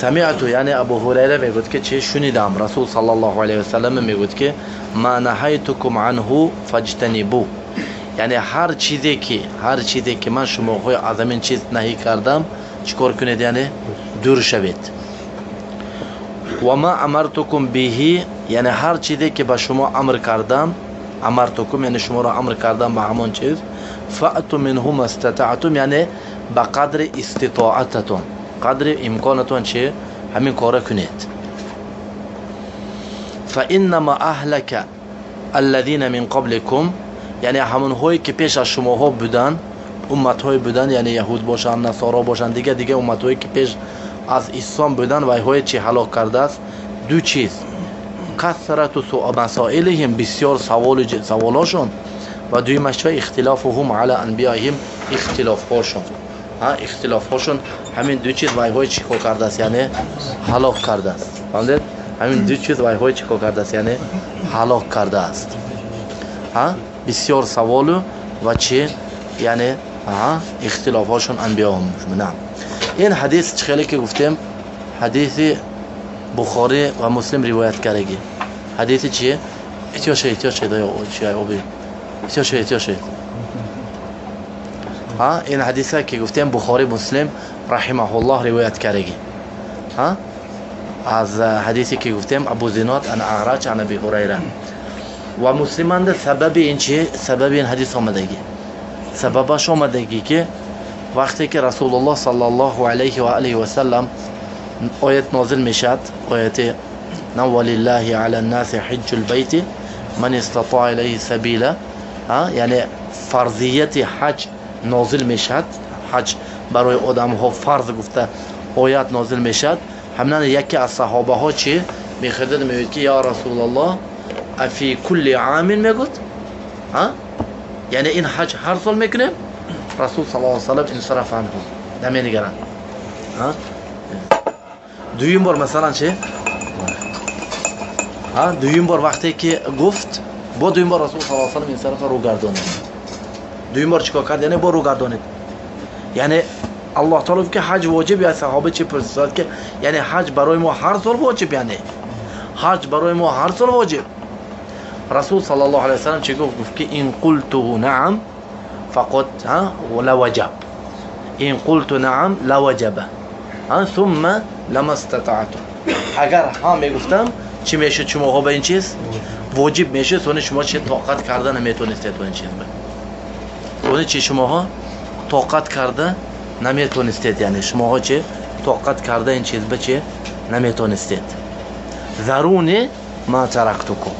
Самиату, яъне Абу Ҳурайра мегӯяд ки чи шунидам, Расул саллаллоҳу алайҳи васаллам мегӯяд ки ма наҳайтукум анҳу фаҷтанибу, яъне ҳар чизе ки ман шумоҳои аз ҳамин чиз наҳӣ кардам, чӣ кор кунед, яъне дур шавед. Ва ма амартукум биҳи, яъне ҳар чизе ки ба шумо амр кардам, амартукум яъне шуморо амр кардам ба ҳамон чиз, фаъту минҳу мастатаътум, яъне ба қадри иститоататон, қадри имконатон чи ҳамин кора кунед. Фаиннама аҳлака аллазина мин қабликум, яъне ҳамонҳое ки пеш аз шумоҳо буданд, умматҳое буданд, яъне яҳуд бошанд, насоро бошанд, дига умматҳое ки пеш аз ислом буданд, вайҳое чи ҳалок кардааст? Ду чиз: касрату масоилиҳим, бисёр саволошон, ва дуюмаш чӣ? Ихтилофуҳум ала анбияиҳим, ихтилофҳошон. Ихтилофҳошон, ҳамин ду чиз вайҳое чӣ кор кардааст, яъне ҳалок кардааст. Фаҳмидед? Ҳамин ду чиз вайҳое чӣ кор кардааст, яъне ҳалок кардааст. Бисёр саволу ва чӣ, яъне ихтилофҳошон анбиёҳум. Ин ҳадис чӣ хеле ки гуфтем, ҳадиси Бухорӣ ва Муслим ривоят кардагӣ. Ҳадиси чи? Эҳтиёт шавед, эҳтиёт шавед, оби. Эҳтиёт шавед, эҳтиёт шавед. Ин ҳадисе ки гуфтем Бухорӣ Муслим раҳимаҳуллоҳ ривоят кардагӣ. Аз ҳадисе ки гуфтем Абу Зинод ан Аъраҷ ан Аби Ҳурайра. Ва муслиманда сабаби ин чи? Сабаби ин ҳадис омадагӣ. Сабабаш омадагӣ ки вақте ки Расулуллоҳ саллаллоҳу алайҳи ва алиҳи васаллам оят нозил мешавад, ояти валиллаҳи ала ннаси ҳиҷҷул байти ман истатаа илайҳи сабила, яъне фарзияти ҳаҷ нозил мешавад, ҳаҷ барои одамҳо фарз гуфта оят нозил мешавад. Ҳаминан яке аз саҳобаҳо чи мехӯрдад, мегӯяд ки ё Расулуллоҳ, афи кулли амин, мегӯяд, яъне ин ҳаҷ ҳар сол мекунем? Расул саллаллоҳу алайҳи васаллам инсараф анҳу, наменигаранд. Дуюм бор масалан чи? Дуюм бор вақте ки гуфт, бо дуюм бор Расул саллаллоҳу алайҳи васаллам инсарафа рӯ гардонид. Дуюм бор чӣ кор кард? Яъне бо рӯ гардонид. Яъне Аллоҳ таоло гуфт ки ҳаҷ воҷиб, я саҳоба чи пурсид ки яъне ҳаҷ барои мо ҳар сол воҷиб, яъне ҳаҷ барои мо ҳар сол воҷиб. Расул саллаллоҳу алайҳи васаллам чӣ гуфт? Гуфт ки ин қулту наам фақад лаваҷаб, ин қулту наам лаваҷаба сумма ламастатаъту. Агар ҳа мегуфтам, чӣ мешуд шумоҳо ба ин чиз? Воҷиб мешуд, сони шумо чи тоқат карда наметонистед ба ин чиз. Сони чи шумоҳо тоқат карда наметонистед, яъне шумоҳо чи тоқат карда ин чиз ба чи наметонистед. Заруни ма тарактукум,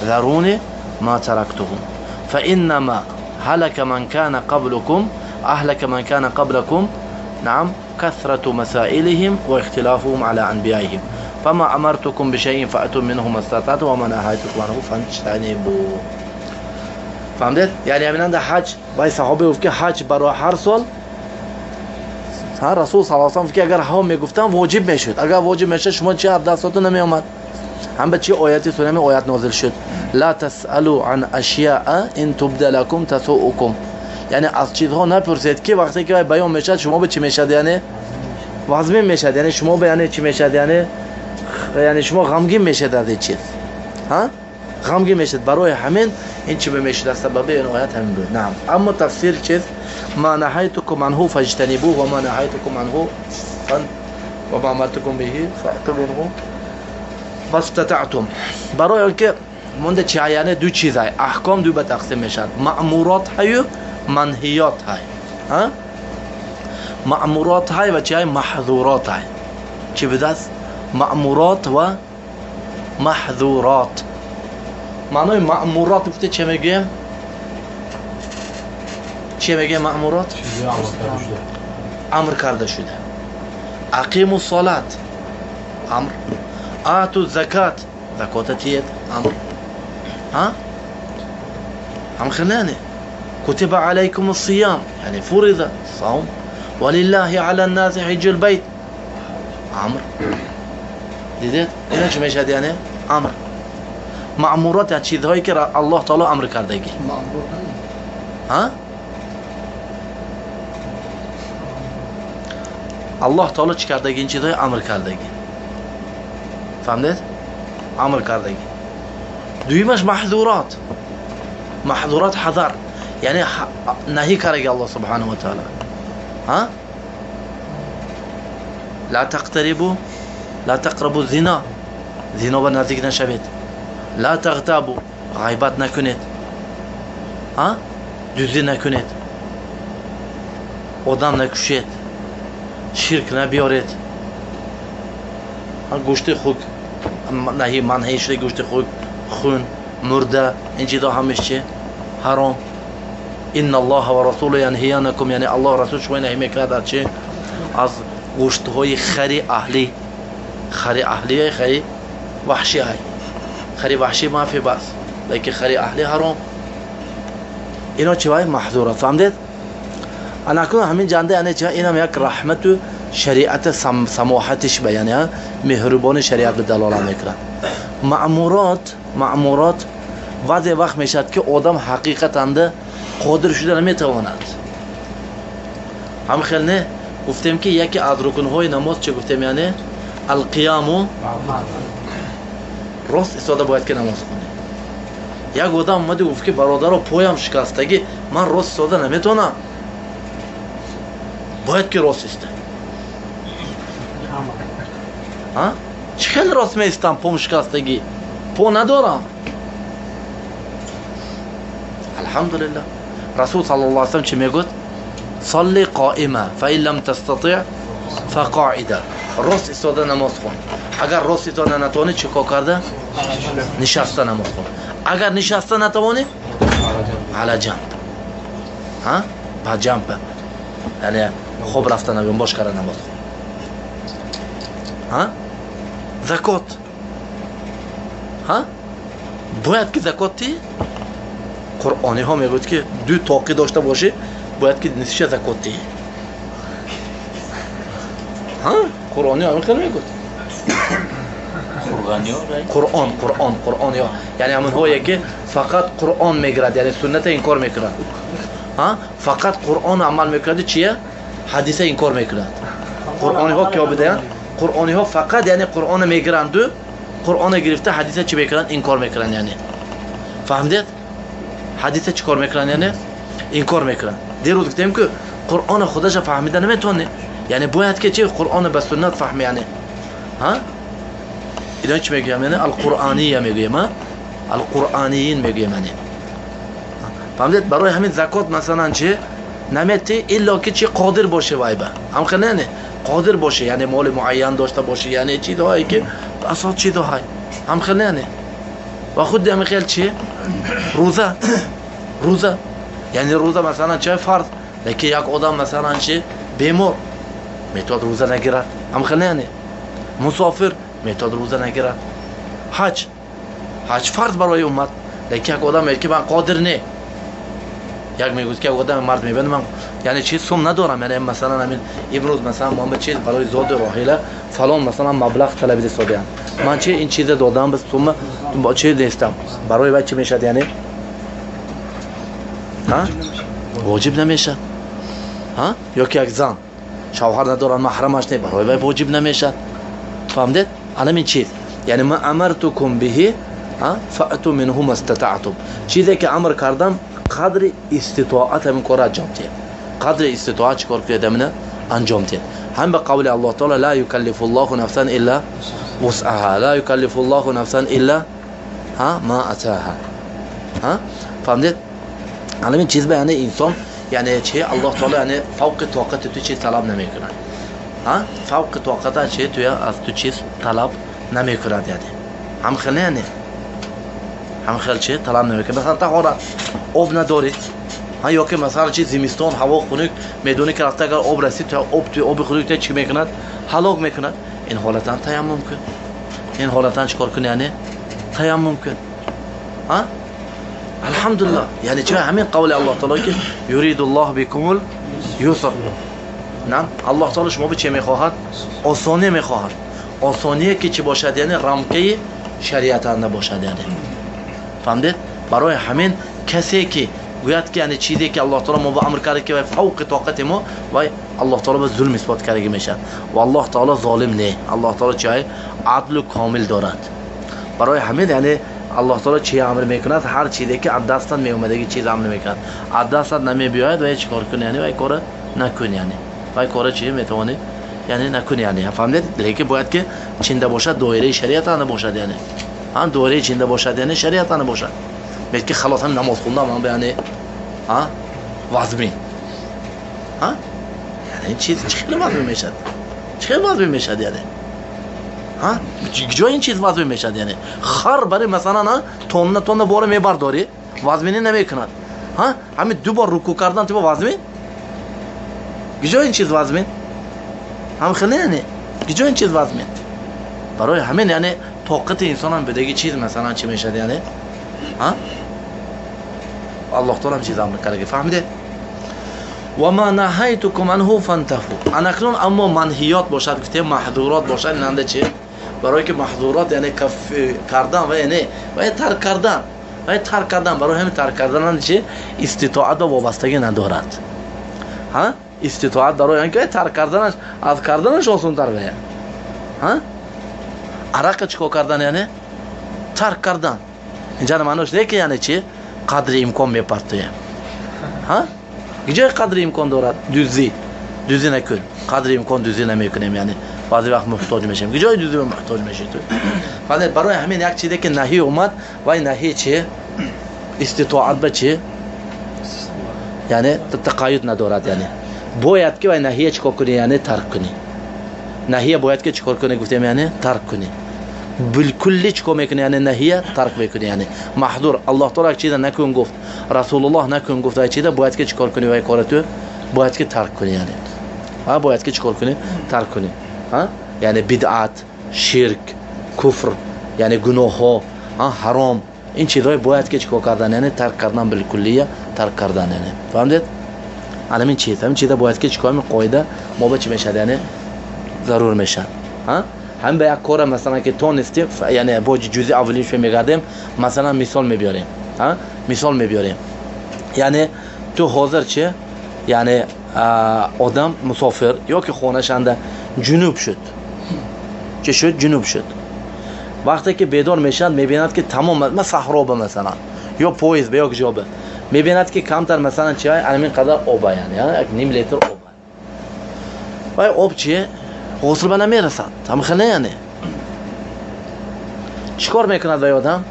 заруни ма тарактукум фаиннама ҳалака ман кана қаблукум аҳлака ман кана қаблакум наам касрату масаилиҳим ва ихтилофуҳум ала анбияиҳим фама амартукум бишайин фаату минҳу мастатаътум ва ма наҳайтукум анҳу фаҷтанибу. Фаҳмидед? Яъне ҳаминанда ҳаҷ, вай саҳоба гуфт ки ҳаҷ барои ҳар сол, Расул саллаллоҳу алайҳи васаллам гуфт ки агар ҳа мегуфтам воҷиб мешуд, агар воҷиб мешуд шумо чи аз дастотон намеомад. Ҳам ба чи ояти сура оят нозил шуд? Ла тасалу ан ашяа ин тубда лакум тасуукум, яъне аз чизҳо напурсед ки вақте ки вай баён мешавад шумо ба чӣ мешавад, яъне вазмин мешавад, яъне шумо ба яъне чӣ мешавад, яъне шумо ғамгин мешавед аз ин чиз, ғамгин мешавед. Барои ҳамин ин чӣ мешуд? Аз сабаби ин оят ҳамин буд. Наам. Аммо тафсир чиз ма наҳайтукум анҳу фаҷтанибу ва ма наҳайтукум анҳу ва ма амартукум биҳи фаъту минҳу мастатаътум. Барои он ки монда чи, яъне ду чиз ҳай, аҳком ду ба тақсим мешавад: маъмурот ҳаю манҳиёт ҳай. Маъмурот ҳай ва чи ҳай? Маҳзурот ҳай. Чӣ будааст? Маъмурот ва маҳзурот. Маънои маъмурот гуфта чӣ мегӯем? Чӣ мегӯем маъмурот? Амр карда шуда. Ақиму солат амр, ату закат, закота тиед амр. Ҳам хеле кутиба алайкум ссиям, яъне фуриза савм, валиллаҳи ала ннаси ҳиҷҷул байт амр. Дидед? Ина чӣ мешавад? Яъне амр. Маъмурот я чизҳое ки Аллоҳ таоло амр кардагӣ. Аллоҳ таоло чӣ кардаги? Ин чизҳои амр кардаги. Фаҳмидед? Амр кардаги. Дуюмаш маҳзурот. Маҳзурот ҳазар, яъне наҳӣ кардаги Аллоҳ субҳанаҳу ва таъала. Ҳа? Ла тақтарибу, ла тақрабу зино. Зино ба наздик нашавед. Ла тағтабу, ғайбат накунед. Ҳа? Дуздӣ накунед. Одам накушед. Ширк набиёред. Гӯшти хук наҳӣ, манҳӣ шуда гӯшти хук, хун, мурда, ин чизҳо ҳамаш чи? Ҳаром. Инна Аллоҳа ва расулу янҳиянакум, яъне Аллоҳ расул шумо наҳӣ мекунад аз чи? Аз гӯштҳои хари аҳлӣ. Хари аҳлӣ, хари ваҳшӣ ай. Хари ваҳшӣ мафи бас, лекин хари аҳлӣ ҳаром. Ино чи вай маҳзурат. Фаҳмидед? Анакун ҳамин ҷанда, яъне чи, инам як раҳмату шариат самоҳатиш ба, яъне меҳрубони шариат ба далолат мекунад. Маъмурот, маъмурот баъзе вақт мешавад ки одам ҳақиқатанда қодир шуда наметавонад. Ҳам хел не? Гуфтем ки яке аз рукнҳои намоз чӣ гуфтем, яъне алқияму, рост истода бояд ки намоз хонӣ. Як одам омади гуфт ки бародаро, поям шикастагӣ, ман рост истода наметавонам. Бояд ки рост иста. Ҳа? Чӣ хел рост меистам, пом шикастагӣ? По надорам. Алҳамдулиллаҳ. Расул саллаллоҳу алайҳи васаллам чӣ мегӯяд? Салли қоима, фа ин лам тастати' фа қоида. Рост истода намоз хон. Агар рост истода натавонӣ, чӣ кор карда? Нишаста намоз хон. Агар нишаста натавонӣ, ала ҷамб. Ҳа? Ба ҷамб. Яъне хоб рафта набиён, бош карда намоз хон. Ҳа? Закот. Ҳа? Бояд ки закот ти? Қуръониҳо мегӯяд ки ду тоқӣ дошта бошӣ, бояд ки нисфиша закот диҳӣ. Ҳа? Қуръониҳо ҳамин хел мегӯяд. Қуръон, Қуръон, Қуръон ё яъне ҳамонҳое ки фақат Қуръон мегирад, яъне сунната инкор мекунад. Ҳа? Фақат Қуръон амал мекунад, чия? Ҳадиса инкор мекунад. Қуръониҳо киё бидаянд? Қуръониҳо фақат яъне Қуръонро мегиранду, Қуръонро гирифта ҳадиса чӣ мекунанд? Инкор мекунанд яъне. Фаҳмидед? Ҳадиса чӣ кор мекунанд яъне? Инкор мекунанд. Дирӯз гуфтем ки Қуръонро худаша фаҳмида наметавонӣ. Яъне бояд ки чи Қуръонро ба суннат фаҳми яъне. Ҳа? Ино чӣ мегӯям яъне? Алқуръония мегӯям, ҳа? Алқуръониин мегӯям яъне. Фаҳмидед? Барои ҳамин закот масалан чи намети илло ки чи қодир боше вайба. Ҳам хел не? Қодир боше, яъне моли муайян дошта боше, яъне чизҳое ки асос чизҳое. Ҳам хел не? Ва худи ҳамин хел чи? Рӯза. Рӯза. Яъне рӯза масалан чи фарз, лекин як одам масалан чи бемор метавонад рӯза нагирад. Ҳам хел не? Мусофир метавонад рӯза нагирад. Ҳаҷ. Ҳаҷ фарз барои уммат, лекин як одам мегӯяд ки ман қодир не. Як мегӯяд ки як одам мард мебинад, ман яъне чи сум надорам, яъне масалан ҳамин имрӯз масалан муҳаммад чиз барои зоди роҳила фалон масалан маблағ талабида содаям. Ман чи ин чиза додам, бас сумма чи нестам. Барои вай чӣ мешавад яъне? Ҳа? Воҷиб намешавад. Ҳа? Ё ки як зан шавҳар надорад, маҳрамаш не, барои вай воҷиб намешавад. Фаҳмидед? Ҳамин чиз. Яъне ма амартукум биҳи, ҳа, фаъту минҳу мастатаътум. Чизе ки амр кардам, қадри иститоат ҳамин корро анҷом диҳед. Қадри иститоат чӣ кор кунед ҳамина анҷом диҳед. Ҳам ба қавли Аллоҳ таоло ла юкаллифуллоҳу нафсан илла вусъаҳа, ла юкаллифуллоҳу нафсан илла ҳа ма атаҳа. Ҳа? Фаҳмидед? Ҳамин чиз ба яъне инсон, яъне чи Аллоҳ таоло яъне фавқи тоқати ту чиз талаб намекунад. Ҳа? Фавқи тоқата чи туя аз ту чиз талаб намекунад яъне. Ҳам хел яъне. Ҳам хел чи талаб намекунад. Масалан таҳорат, об надорӣ. Ҳа, ё ки масалан чи зимистон ҳаво хунук, медонӣ ки рафта агар об расид, то об ту оби хунук чӣ мекунад? Ҳалок мекунад. Ин ҳолатан таяммум кун. Ин ҳолатан чӣ кор кун яъне? Таяммум кун. Ҳа? Алҳамдулиллаҳ. Яъне чи ҳамин қавли Аллоҳ таоло ки юридуллоҳ бикумул юср. На? Аллоҳ таоло шумо ба чӣ мехоҳад? Осонӣ мехоҳад. Осоние ки чӣ бошад яъне рамкаи шариатанда бошад яъне. Фаҳмидед? Барои ҳамин касе ки гӯяд ки яъне чизе ки Аллоҳ таоло мо ба амр карда ки вай фавқи тоқати мо, вай Аллоҳ таоло ба зулм исбот кардагӣ мешавад ва Аллоҳ таоло золим не. Аллоҳ таоло чӣ адлу комил дорад. Барои ҳамин яъне Аллоҳ таоло чӣ амр мекунад? Ҳар чизе ки аз дастат меомадагӣ чиз амр мекунад. Аз дастат намебиёяд вай чӣ кор кун, яъне вай кора накун, яъне вай кора чӣ метавонӣ, яъне накун, яъне фаҳмидед? Лекин бояд ки чинда бошад, доираи шариат ана бошад, яъне ҳам доираи чинда бошад, яъне шариат ана бошад. Мегӯяд ки халос ҳам намоз хондам, ҳам яъне вазмин. Яъне ин чиз чӣ хеле вазмин мешавад? Чӣ хеле вазмин мешавад, яъне? Ҷои ин чиз вазмин мешавад, яъне хар барои масалан тонна тонна бора мебардорӣ, вазминӣ намекунад. Ҳамин ду бор рукӯъ кардан ту вазмин? Ҷои ин чиз вазмин? Ҳам хеле яъне ҷои ин чиз вазмин? Барои ҳамин яъне тоқати инсон ҳам бидагӣ чиз масалан чӣ мешавад, яъне Аллоҳ таоло ҳам чиз амр карда, фаҳмидед? Ва ма наҳайтукум анҳу фантаҳу. Анакнун аммо манҳиёт бошад, гуфтем маҳзурот бошад, инанда чӣ? Барои ки маҳзурот яъне каф кардан ва яъне ва тарк кардан, ва тарк кардан, барои ҳамин тарк кардан чӣ иститоат ва вобастагӣ надорад. Иститоат барои он ки тарк карданаш аз карданаш осонтар вая. Арақа чӣ кор кардан, яъне тарк кардан. Инҷа маънош не ки яъне чӣ қадри имкон мепартоям. Ҷои қадри имкон дорад? Дуздӣ. Дуздӣ накун. Қадри имкон дуздӣ намекунем, яъне баъзе вақт муҳтоҷ мешавем. Ҷои дуздӣ ба муҳтоҷ мешавӣ ту. Фақат барои ҳамин як чизе ки наҳӣ омад, вай наҳӣ чӣ? Иститоат ба чӣ? Яъне тақаюд надорад, яъне бояд ки вай наҳия чӣ кор кунӣ, яъне тарк кунӣ. Наҳия бояд ки чӣ кор кунӣ гуфтем, яъне тарк кунӣ. Билкулли чӣ кор мекунӣ, яъне наҳия тарк мекунӣ, яъне маҳзур. Аллоҳ таоло як чиза накун гуфт, Расулуллоҳ накун гуфт, вай чиза бояд ки чӣ кор кунӣ, вай кора ту бояд ки тарк кунӣ, яъне бояд ки чӣ кор кунӣ, тарк кунӣ. Яъне бидъат, ширк, куфр, яъне гуноҳҳо, ҳаром, ин чизҳое бояд ки чӣ кор кардан, яъне тарк кардан, билкуллия тарк кардан, яъне фаҳмидед? Ҳамин чиз, ҳамин чиза бояд ки чӣ кор, ҳамин қоида мо ба чӣ мешавад, яъне зарур мешавад. Ҳам ба як кора масалан ки тонистем, яъне бо ҷузъи аввалинш мегардем, масалан мисол мебиёрем, мисол мебиёрем. Яъне ту ҳозир чӣ, яъне одам мусофир ё ки хонашанда ҷунуб шуд. Чӣ шуд? Ҷунуб шуд. Вақте ки бедор мешавад, мебинад ки тамом ма саҳро ба масалан ё поезд ба ё ҷо ба мебинад ки камтар масалан чи ҳамин қадар об, яъне як ним литр об. Вай об чи ғусл ба намерасад. Ҳамхела яъне чӣ кор мекунад вай одам?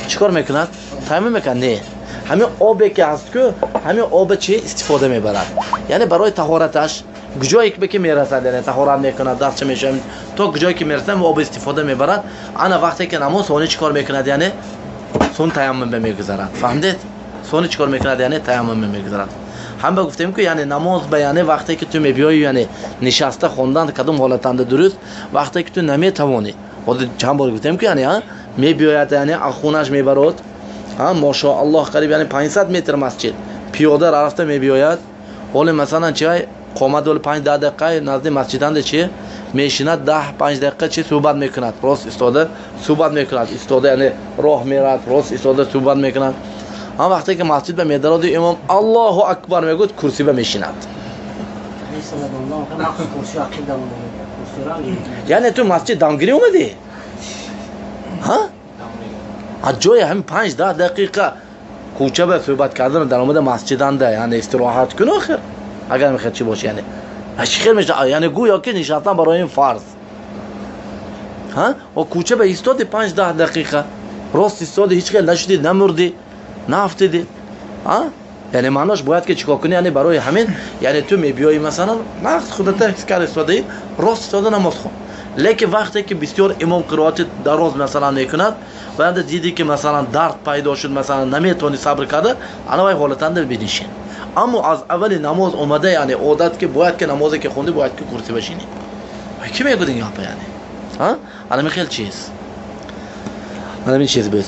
Чӣ кор мекунад? Таяммум мекунад? Не. Ҳамин обе ки ҳаст ку, ҳамин обе чи истифода мебарад. Яъне барои таҳораташ ҷое ки мерасад, яъне таҳорат мекунад, дастча мешавад, то ҷое ки мерасад об истифода мебарад. Ана вақте ки намоз сони чӣ кор мекунад, яъне сон таяммум мегузарад. Фаҳмидед? Сони чӣ кор мекунад, яъне таяммум мегузарад. Ҳам ба гуфтем ки яъне намоз ба яъне вақте ки ту мебиёӣ, яъне нишаста хондан кадом ҳолатанда дуруст, вақте ки ту наметавонӣ. Ҳозир чанд бор гуфтем ки яъне мебиёяд, яъне аз хонаш мебарод, машоаллоҳ қариб яъне 500 метр масҷид пиёда рафта мебиёяд. Ҳоле масалан чи қомат ҳоли 5-10 дақиқа назди масҷиданда чи мешинад, 10-5 дақиқа чи суҳбат мекунад, рост истода суҳбат мекунад, истода яъне роҳ мерад, рост истода суҳбат мекунад. Ҳам вақте ки масҷид ба медароди имом Аллоҳу акбар мегӯяд, курсӣ ба мешинад. Яъне ту масҷид дамгирӣ омадӣ? Аз ҷои ҳамин 5-10 дақиқа кӯча ба суҳбат кардан дар омада масҷиданда, яъне истироҳат кун охир, агар мехоҳад чӣ бошӣ, яъне чӣ хел мешавад, яъне гӯё ки нишастан барои ин фарз. О кӯча ба истоди 5-10 дақиқа рост истоди, ҳеҷ хел нашудӣ, намурдӣ, нафтидӣ. Яъне маънош бояд ки чӣ кор кунӣ, яъне барои ҳамин, яъне ту мебиёӣ масалан вақт худата ҳис карда истодаӣ, рост истода намоз хон. Лекин вақте ки бисёр имом қироати дароз масалан мекунад, баъд дидӣ ки масалан дард пайдо шуд, масалан наметавонӣ сабр карда, ана вай ҳолатанда бинишин. Аммо аз аввали намоз омада, яъне одат ки бояд ки намозе ки хондӣ бояд ки курсӣ башинӣ. Кӣ мегӯяд ин гапа, яъне? Ана михел чиз. Ана мин чиз буд.